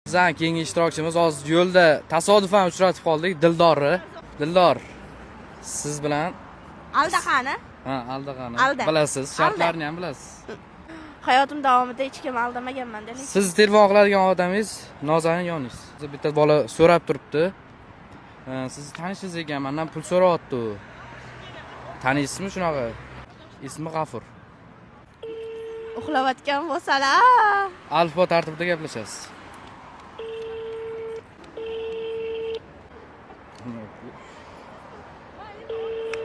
Bizani keyingi ishtirokchimiz hozir yo'lda tasodifan uchratib qoldik, Dildorni. Dildor, siz bilan Alda qani? Ha, aldag'ani Alda. Bilasiz, shartlarini ham bilasiz. Hayotim davomida hech kim aldamaganman lekin. Siz telefon qiladigan odamingiz Nozanin yoningiz. Bitta bola so'rab turibdi. Sizni tanishingiz ekan, mendan pul so'rayapti u. Taniysizmi shunaqa? Ismi G'afur. Uxlayotgan bo'lsalar. Alifbo tartibida gaplashasiz.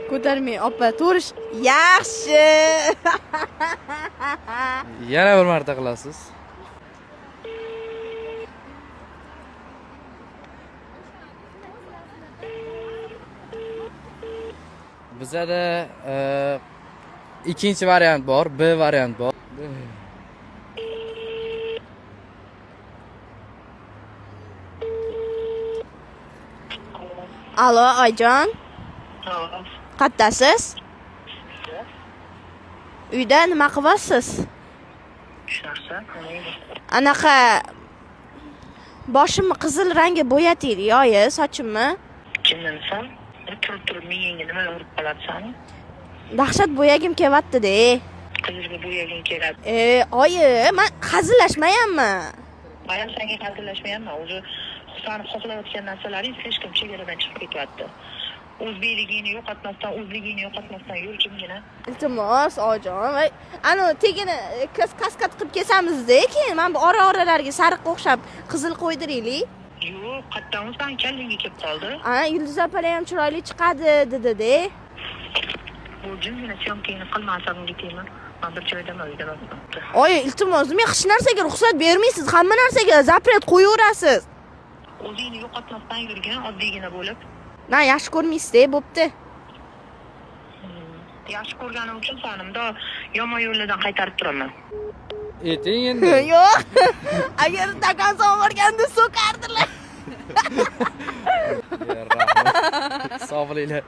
Ko'tarmang, opa, to'rish yaxshi. Yana bir marta qilasiz. Bizada ikkinchi variant bor, B variant bor. Alo, Oyjon. Qattasiz? Uyda nima qilyapsiz? Narsa. Anaqa boshimni qizil rangga bo'yating, oyi, sochimni. Jinnimisan? Turib turib miyangga nima urib qoladi sani? Dahshat bo'yagim kelyapti-da. Qizilga bo'yaging keladi. E, oyi, man hazillashmayapman. Man ham senga hazillashmayapman. O'zi sani xohlayotgan narsalaring слишком chegaradan chiqib ketyapti. O'zbekligingni yo'qotmasdan, o'zligingni yo'qotmasdan yur jimgina. Iltimos, oyijon. Voy, anu tegini kaskad qilib kesamizda, keyin mana bu ora-oralarga sariqqa o'xshab qizil qo'ydiraylik. Yo'q, qayerdan u sani kallangga kelib qoldi? A, Yulduz opalar ham chiroyli chiqadi dedi-da. Bu jimgina syomkangni qilma, asabimga tegma. Man bir joydaman, uyda emasman. Oyi, iltimos, men hech narsaga ruxsat bermaysiz, hamma narsaga запрет qo'yaverasiz. O'zingni yo'qotmasdan yurgin, oddiygina bo'lib. Na, yaxshi ko'rmaysiz-da, bo'pti. Yaxshi ko'rganim uchun sani mundoq yomon yo'llardan qaytarib turaman. Ayting endi. Yo'q. Agar takan solib so'kardilar. Rahmat. Sog' bo'linglar.